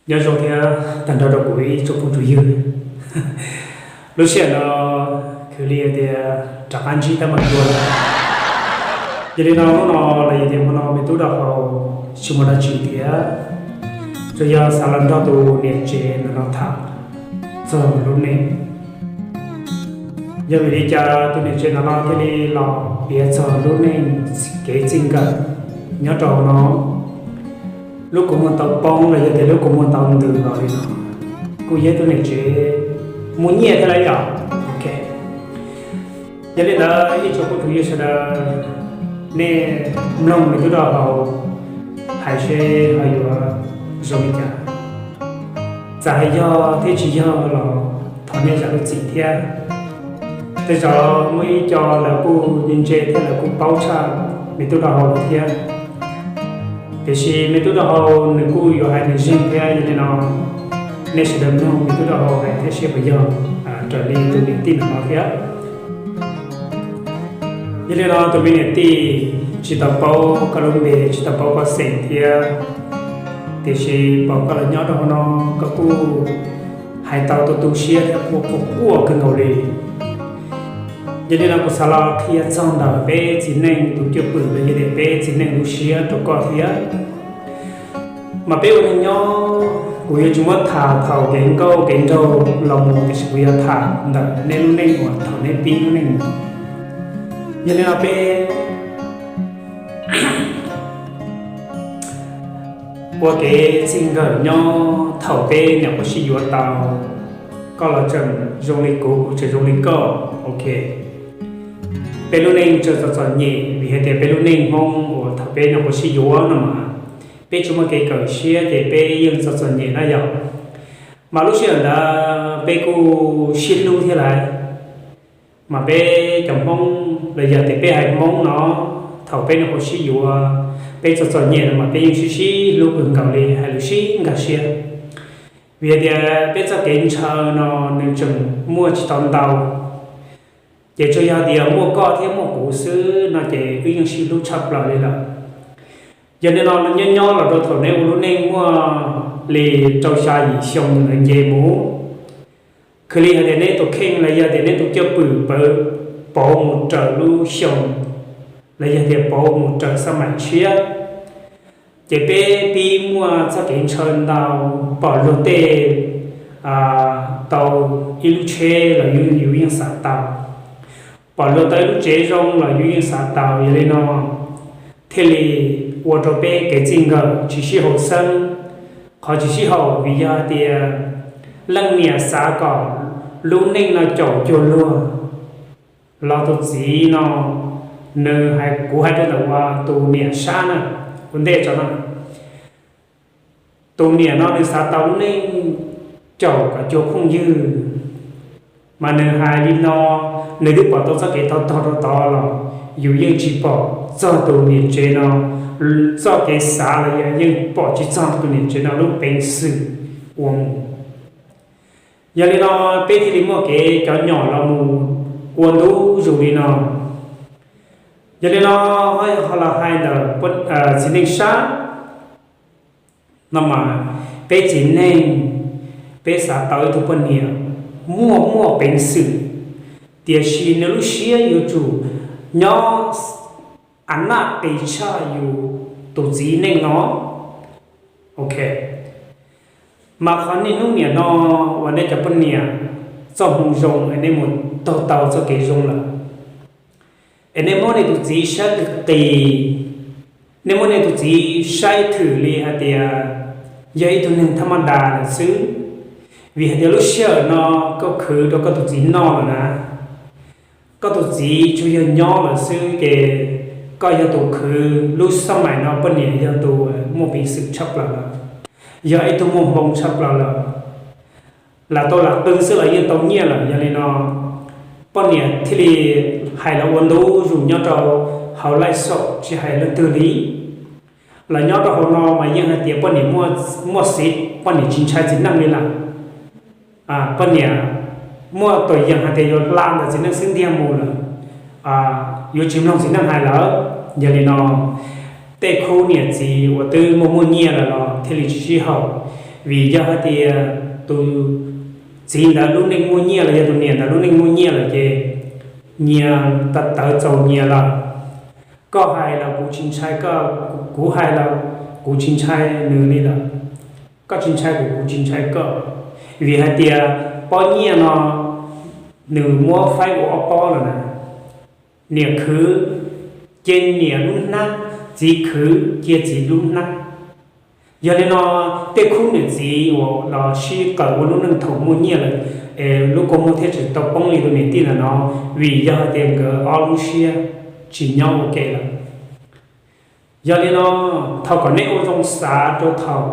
Nyob zoo thiab tag nrho rau kuv ib tsoom phooj tsoom ywg. Lub sij hawm no khwv li tias rov qab ntsib tab meeg dua lawm. Yog li no hnub no los yog tias hmo no me tub Dau Hau tsis muaj dab tsi thiab, tsuas yog xav los nrog tus niam tsev ntawm no tham txog lub neej. Yog vim li cas tus niam tsev ntawm no thiaj li los piav txog lub neej kev txij nkawm nyob rau no? Lub kua muag tau poob los yog tias lub kua muag tau ntws los li no, kuj yog tus niam tsev muaj nyiaj thiab lawm yom. Ok, yog li ntawd ib tsoom phooj tsoom ywg sawv daws, nej mloog me tub Dau Hau hais seb ho yuav zoo li cas. Txawm hais yog thiab tsis yog los thov nej zam lub txim thiab. Tej zaum muaj ib co lawv kuj ntse thiab lawv kuj paub tshaj me tub Dau Hau lawm thiab. Tiam sis me tub Dau Hau nws kuj yuav hais nws zeeg thiab, yog li no nej sawv daws mloog me tub Dau Hau hais thiab seb puas yog raws li tus niam tij ntawm no thiab. Yog li no tus me niam tij tsis tau paub koj lub npe, tsis tau paub koj xeem thiab, tiam sis pom koj los nyob rau hauv no koj kuj hais tau tu tu siab thiab quaj quaj quaj kawg nkaus li. Yog li no kuv xav los qhia txog ntawm peb txiv neej tus cwj pwm los yog tias peb txiv neej lub siab rau koj thiab. Mas peb ua neej nyob, kuv yuav tsis muab tham thaum kev nkauj kev nraug los mus, tiam sis kuv yuav tham ntawm nej lub neej uas thaum nej pib lub neej mus. Yog li no peb ua kev txij nkawm nyob thaum peb nyuam qhuav sib yuav tau, koj los tseem zoo li kuv, kuv tseem zoo li koj. Ok, peb lub neej tseem txom txom nyem vim hais tias peb lub neej Hmoob uas thaum peb nyuam qhuav sib yuav no mas peb tsis muaj kev kawm siab ces peb yeej txom txom nyem na yom. Mas lub sij hawm ntawd peb kuj sib hlub thiab lawm. Mas peb cov Hmoob los yog tias peb haiv Hmoob no, thaum peb nyuam qhuav sib yuav, peb txom txom nyem no mas peb yeej sib sib hlub kawg nkaus li, hais lus sib nkag siab. Vim hais tias peb txoj kev ntshaw no nws tseem muaj tsis tau ntau, ces tsuas yog tias muaj koj thiab muaj kuv xwb no ces wb yeej sib hlub tshaj plaws li lawm. Yog li no nyob nyob los rau thaum neb ua lub neej muaj li rau xya yim xyoo ntawd nce mus, khwv li hais tias neb tus kheej los yog tias neb tus cwj pwm pauv mus raws lub xyoo, los yog tias pauv mus raws xab maim tshiab, ces peb pib muaj txoj kev ntshaw ntau, pom luag tej tau ib lub tsheb los yus yeej xav tau, pom luag tau ib lub tsev zoo los yus yeej xav tau. Yog li no thiaj li ua rau peb kev txij nkawm tsis sib haum xeeb. Qhov tsis sib haum vim yog hais tias leej niam xav kom lub neej no caum cuag luag, los tus txiv no nws hais, kuv hais rau ntawm uas tus niam sab na, ua ntej tso na, tus niam no nws xav tau lub neej caum kom cuag phooj ywg, mas nws hais li no, nws twb pom tau txoj kev tog tog rau tod los yus yeej tsis pom txog tus niam tsev no txoj kev xav los yog yeej pom tsis txog tus niam tsev no lub peev xwm ua mus. Yog li no peb thiaj li muaj kev cov nyom los mus ua ntu zus li no. Yog li no ho los hais ntawm txiv neej sab no mas, peb txiv neej, peb xav tau ib tug poj niam muaj muaj peev xwm, tiam sis nws lub siab yuav tsum nyob a naj qis tshaj yus tus txiv neej no. Ok, mas qhov niaj hnub niam no uas nej cov poj niam txoj hmoo zoo es nej mus taug tau txoj kev zoo lawm, es nej muab nej tus txiv saib qis qis, nej muab nej tus txiv saib thwm li hais tias yog ib tug neeg thab maj das lawm xwb. Vim hais tias lub sij hawm no koj khwv rau koj tus txiv noj lawm na, koj tus txiv tsuas yog nyob lawm xwb ces koj yog tus khwv. Lub xab maim no poj niam yog tus muaj peev xwm tshaj plaws lawm, yog ib tug muaj hmoo tshaj plaws lawm. Lam tau lam qw xwb los yeej tau nyiaj lawm. Yog li no poj niam thiaj li hais los ua ntu zus nyob rau hauv live show tsis hais leej twg li. Los nyob rau hauv no mas yeej hais tias poj niam muaj xiv, poj niam tsis ntshai txiv neej li lawm. Poj niam muaj tus yees hais tias yuav hla ntawm txiv neej xwb ntiag mus lawm, yuav tsis mloog txiv neej hais lawm. Yog li no tej khub niam txiv uas twb muaj muaj nyiaj lawm los thiaj li tsis sib haum. Vim yog hais tias tus txiv ntawd lub neej muaj nyiaj los yog tus niam ntawd lub neej muaj nyiaj lawm ces nyias tawv txaus nyias lawm. Koj hais los kuv tsis ntshai koj, kuv hais los kuv tsis ntshai nws li lawm. Koj tsis ntshai kuv, kuv tsis ntshai koj. Vim hais tias pob nyiaj no nws muab faib ua ob pob lawm na. Niam khwv cia niam lub hnab, txiv khwv cia txiv lub hnab. Yog li no tej khub niam txiv uas los sib qawm ua lub neej thaum muaj nyiaj lawm es lub kua muag thiaj tsis tau poob li tus niam tij ntawm no, vim yog hais tias nkawd ob lub siab tsis nyob ua ke lawm. Yog li no thaum kom nej ua zoo xav rau thaum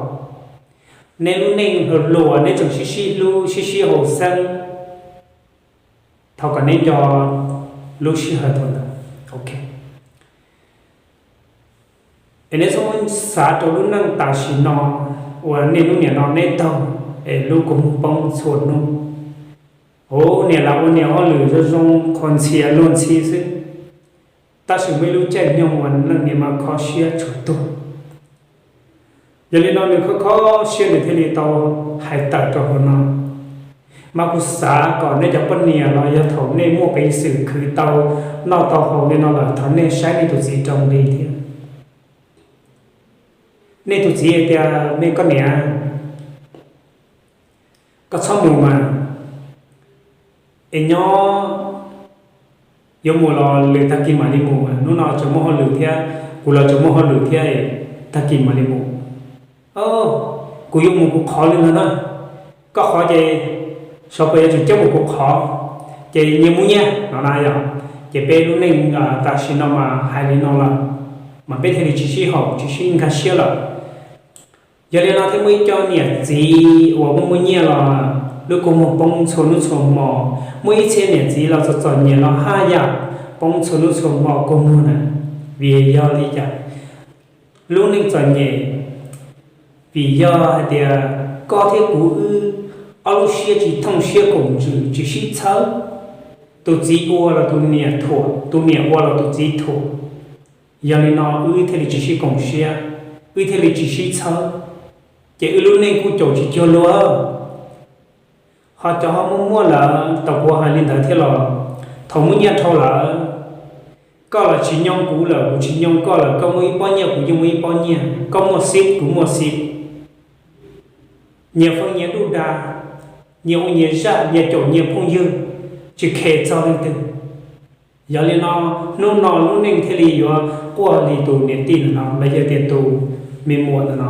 nej lub neej hluas hluas nej tseem sib sib hlub sib sib haum xeeb, thaum kom nej nco lub sij hawm thaum ntawd. Es nej txhob muab xav rau lub neej tam sim no uas nej lub niam no neb taug es lub kua muag poob txhua hnub. Ua niam los ua niam hauj lwm zoo zoo qhuas ntxhias luag ntxhi xwb, tab sis muaj ib lub caij nyoog uas leej niam mas kho siab tshuav tuag. Yog li no nws kho kho siab nws thiaj li tau hais tawm rau hauv no. Mas kuv xav kom nej cov poj niam los yog thaum nej muaj peev xwm khwv tau noj tau haus li no lawm thov nej saib nej tus txiv rau nqi thiab. Nej tus txiv hais tias me koj niam, koj txhob mus mas, es nyob yuav mus los lwm tag kis mam li mus, hnub no tseem muaj hauj lwm thiab, kuv los tseem muaj hauj lwm thiab, tag kis mam li mus. Kuv yuav mus kuv qhov li ntag na, koj qhov ces xyov puas yuav tsum coj mus kuv qhov, ces nyias mus nyias no na yom. Ces peb lub neej tam sim no mas hais li no lawm, mas peb thiaj li tsis sib haum tsis sib nkag siab lawm. Yog li no thiaj muaj ib co niam txiv uas muaj muaj nyiaj los lub kua muag poob txhua hnub txhua hmo, muaj ib txhia niam txiv los txom txom nyem los haj yam poob txhua hnub txhua hmo kua muag na. Vim yog li cas lub neej txom nyem? Vim yog hais tias koj thiab kuv wb ob lub siab tsis thooj siab koom ntsws tsis sib txhawb. Tus txiv ua los tus niam thuam, tus niam ua los tus txiv thuam. Yog li no wb thiaj li tsis sib koom siab, wb thiaj li tsis sib txhawb, ces wb lub neej kuj caum tsis cuag luag. Ho cov ho muaj muaj lawm, tau kuv hais li ntawd thiab los, thaum muaj nyiaj dhau lawm, koj los tsis nyoo kuv lawm, kuv tsis nyoo koj lawm, koj muaj ib pob nyiaj kuv yeej muaj ib pob nyiaj, koj muaj xib kuv muaj xib, nyias feem nyias duj dag, nyias ua nyias zaj, nyias caum nyias phooj ywg, tsis khes txog leej twg. Yog li no hnub no lub neej thiaj li yuav quaj li tus niam tij ntawm no los yog tias tus me muam ntawm no.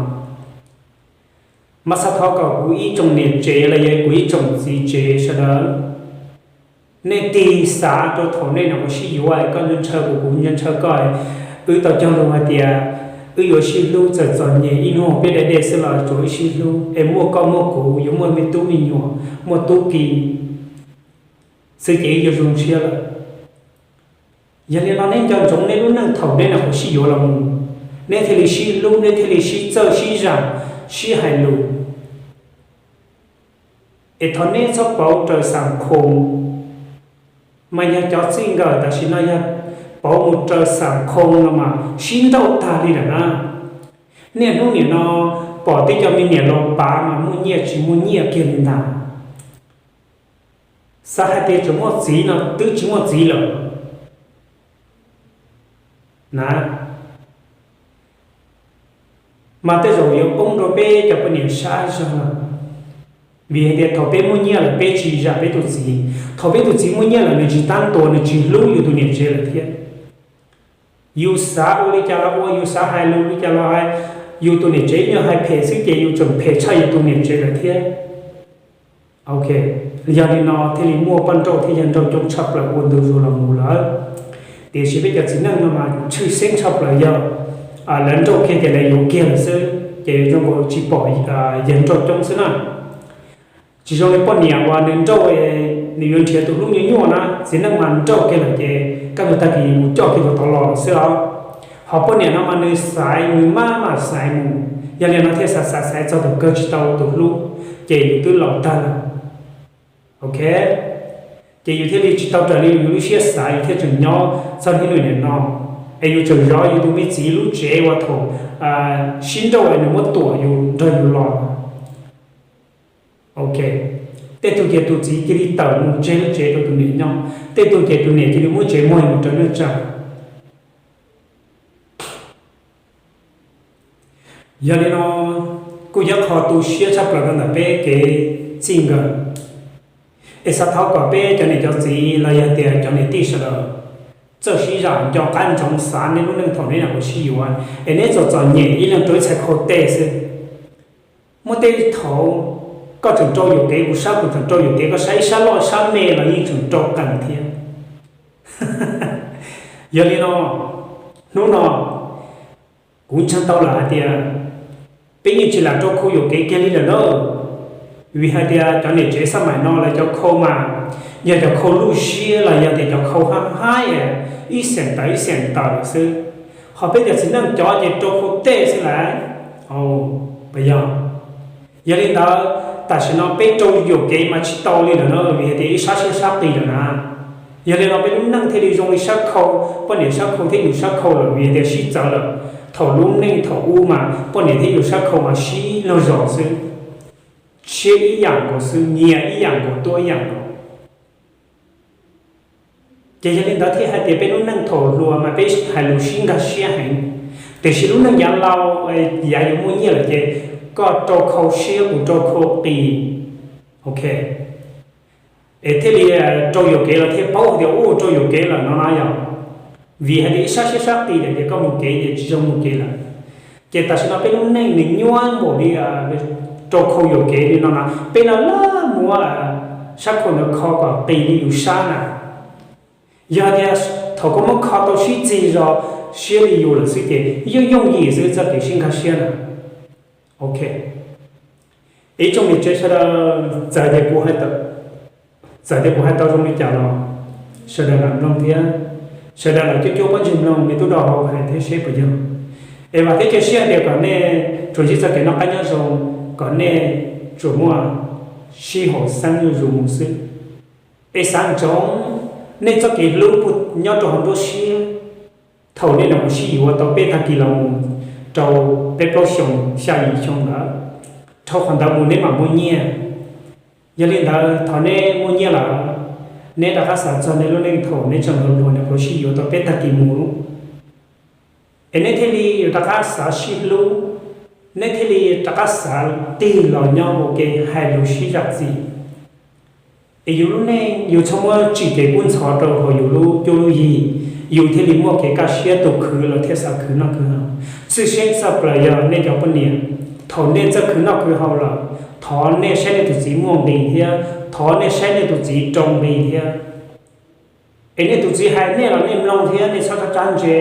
Mas xav thov kom kuv ib tsoom niam tsev los yog kuv ib tsoom txiv tsev sawv daws, nej tig xav rau thaum nej nyuam qhuav sib yuav, koj ntshaw kuv, kuv ntshaw koj, wb tau cog lus hais tias wb yuav sib hlub txawm txom nyem ib hnub peb deb deb xwb los tsuav wb sib hlub, es muaj koj muaj kuv yuav muaj me tub me nyuam, muaj tub ki xwb ces wb yuav zoo siab lawm. Yog li no nej nco ntsoov nej lub neej thaum nej nyuam qhuav sib yuav los mus, nej thiaj li sib hlub, nej thiaj li sib txawj sib zam, sib hais lus. Es thov nej txhob pauv raws xam khoo, mas yog cov txij nkawm tam sim no yog pauv mus raws xam khoo no mas sib nrauj tag li lawm na. Niaj hnub nim no pom tej cov me niam laus pav mas muaj nyiaj tsis muaj nyiaj kiag li ntag. Xav hais tias tseem muaj txiv no twb tsis muaj txiv lawm na. Mas tej zaum yuav poob rau peb cov poj niam sab zog lawm. Vim hais tias thaum peb muaj nyiaj lawm peb tsis zam peb tus txiv, thaum peb tus txiv muaj nyiaj lawm nws tsis tab tuas nws tsis hlub yus tus niam tsev lawm thiab. Yus xav ua li cas los ua, yus xav hais lus li cas los hais, yus tus niam tsev nyuag hais phem xwb ces yus tseem phem tshaj yus tus niam tsev lawm thiab. Ok, yog li no thiaj li muaj poj nrauj thiab yawg nrauj coob tshaj plaws ua ntu zus los mus lawm. Tiam sis peb cov txiv neej no mas tshwj xeeb tshaj plaws yog lawv nrauj kiag ces lawv yuav kiag lawm xwb, ces zoo nkaus tsis pom yawg nrauj coob xwb na. Tsis zoo li poj niam uas nws nrauj, nws yuav nrhiav tus hlub nyuaj nyuaj na, txiv neej mas nrauj kiag lawm ces kaj ntug tag kis mus coj kiag tus tod los lawm xwb os. Ho poj niam no mas nws xaiv, nws maj mam xaiv mus, yog li no thiaj xav xav xaiv txog tus kawg tsis tau tus hlub, ces yus twb laus tag lawm. Ok, ces yus thiaj li tsis tau raws li yus lub siab xav, yus thiaj tseem nyob txog niaj hnub nim no, es yus tseem zov yus tus me txiv lub tsev uas thaum sib nrauj es nws muab tuam yus nrog yus los. Tej tug ces tus txiv cia li tawm mus tseg lub tsev rau tus niam nyob, tej tug ces tus niam cia li muab tsev muag mus rau neej tsa. Yog li no kuj yog qhov tu siab tshaj plaws rau ntawm peb kev txij nkawm. Es xav thov kom peb cov niam cov txiv los yog tias cov niam tij sawv daws txawj sib zam nco qab ntsoov xav nej lub neej thaum nej nyuam qhuav sib yuav, es neb txom txom nyem ib leeg rau ib txhais khau tej xwb. Muaj tej thaum koj tseem rau yuam kev, kuv sab kuv tseem rau yuam kev, koj sab ib sab loj sab me los yeej tseem rau qees thiab. Yog li no, hnub no kuv ntseeg tau lawm hais tias peb yeej tsis lam rau khau yuam kev kiag li lawm na. Vim hais tias cov niam tsev xab maim no lawv cov khau mas yog cov khau lub siab los yog tias cov khau hab haib, ib xeem tawm ib xeem tawm xwb. Ho peb cov txiv neej cov ces rau khau tej xwb lawm. Puas yog? Yog li ntawd, tam sim no peb rau yuam kev mas tsis tau li lawm na, vim hais tias ib sab siab sab qis lawm na. Yog li no peb lub neej thiaj li zoo li sab khau, poj niam sab khau thiab yus sab khau lawm, vim hais tias sib txawv lawm. Thaum lub neej thaum ub mas poj niam thiab yus sab khau mas sib luag zos xwb, siab ib yam nkaus xwb, nyiam ib yam nkaus, tuab ib yam nkaus. Ces yog li ntawd thiaj hais tias peb lub neej thaum hluas mas peb hais lus sib nkag siab heev, tiam sis lub neej yav laus, yav yuav muaj nyiaj lawm ces koj rau khau siab kuv rau khau qis, ok, es thiaj li rau yuam kev los thiaj paub tias ua rau yuam kev lawm no na yog. Vim hais tias ib sab siab sab qis lawm ces koj mus kev ces tsis zoo mus kev lawm. Ces tam sim no peb lub neej nws nyuaj npaum li rau khau yuam kev li no na, peb no laj muab sab khau ntawd kho kom qis li yus sab na. Yog tias thaum koj muab kho tau sib txig zog siab li yus lawm xwb ces yooj yooj yim xwb txoj kev sib nkag siab na. Ok, ib tsoom niam tsev sawv daws, txawm tias kuv hais txawm tias kuv hais tau zoo li cas los sawv daws lam mloog thiab sawv daws lam cuab cuab pob ntseg mloog me tub dau hau hais thiab seb puas yog. Es vam thiab cia siab tias kom nej tsuas ntsib txoj kev noj qab nyob zoo, kom nej tsuas muaj sij hawm xeeb zuj zus mus xwb. Es xav ntsoov nej txoj kev hlub puag nyob rau hauv nruab siab. Thaum nej nyuam qhuav sib yuav tau peb tag kis los mus rau peb plaub xyoos xya yim xyoo ntawd, dhau qhov ntawd mus neb mam muaj nyiaj. Yog li ntawd thaum neb muaj nyiaj lawm, neb rov qab xav txog nej lub neej thaum neb tseem hluas hluas nyuam qhuav sib yuav tau peb tag kis mus, es neb thiaj li yuav rov qab xav sib hlub, neb thiaj li rov qab xav tig los nyob ua ke hais lus sib zam txim. Es yus lub neej yus txhob muab tsim kev kub ntxhov rau hauv yus lub cuab lub yig, yus thiaj li muaj kev kaj siab, tus khwv los thiaj xav khwv noj khwv haus. Tshwj xeeb tshaj plaws yog nej cov poj niam, thaum nej txawj khwv noj khwv haus lawm, thov nej saib nej tus txiv muaj nqis thiab, thov nej saib nej tus txiv rau nqi thiab. Es nej tus txiv hais nej los nej mloog thiab, nej txhob rab rab ntse.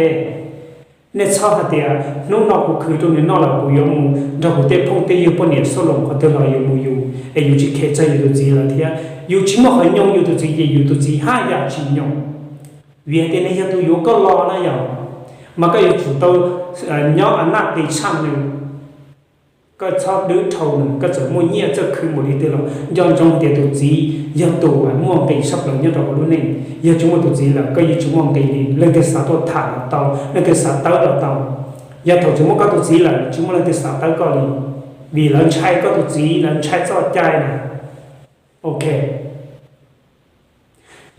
Nej txhob hais tias hnub no kuv khwv rau nws noj lawm kuv yuav mus nrog kuv tej phooj tej ywg poj niam xauj loos qhov twg los yuav mus yus, es yus tsis kheev txog yus tus txiv lawm thiab. Yus tsis muaj qhov nyoo yus tus txiv ces yus tus txiv haj yam tsis nyoo. Vim hais tias nws yog tus yuav koj los na yom, mas koj yuav tsum tau nyob a naj qis tshaj nws. Koj txhob dwb dhau nws, koj txawm muaj nyiaj txawj khwv npaum li twg los nco ntsoov tias tus txiv yog tus muaj nqis tshaj plaws nyob rau hauv lub neej. Yog tsis muaj tus txiv lawm koj yeej tsis muaj nqis li, leej twg xav tuaj tham los tau, leej twg xav tawb los tau. Yog thaum tsis muaj koj tus txiv lawm tsis muaj leej twg xav tawb koj li, vim lawv ntshai koj tus txiv, lawv ntshai txoj cai na. Ok,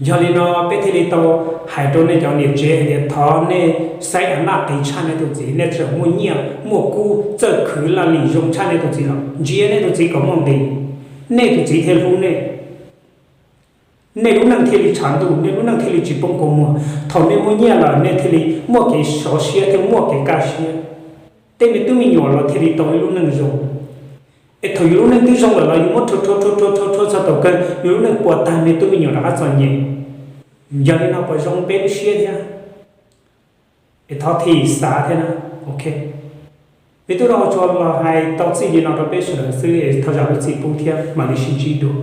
yog li no peb thiaj li tau hais rau nej cov niam tsev hais tias thov nej saib a naj qis tshaj nej tus txiv, nej tseem muaj nyiaj muaj kub txawj khwv laj lim zoo tshaj nej tus txiv los ntsia nej tus txiv kom muaj nqis, nej tus txiv thiaj hlub nej. Nej lub neej thiaj li tshav ntuj, nej lub neej thiaj li tsis poob kua muag. Thaum nej muaj nyiaj lawm nej thiaj li muaj kev sov siab thiab muaj kev kaj siab. Tej me tub me nyuam los thiaj li tau ib lub neej zoo. Es thaum yus lub neej twb zoo lawm los yus muab rhuav rhuav rhuav rhuav rhuav txog thaum kawg yus lub neej puas tag me tub me nyuam rov qab txom nyem. Yog li no puas zoo peb lub siab thiab? Es thov thim xav thiab na. Ok, me tub dau hau tsuas los hais tau txij li no rau peb sawv daws xwb es thov zam lub txim pub thiab mam li sib ntsib dua.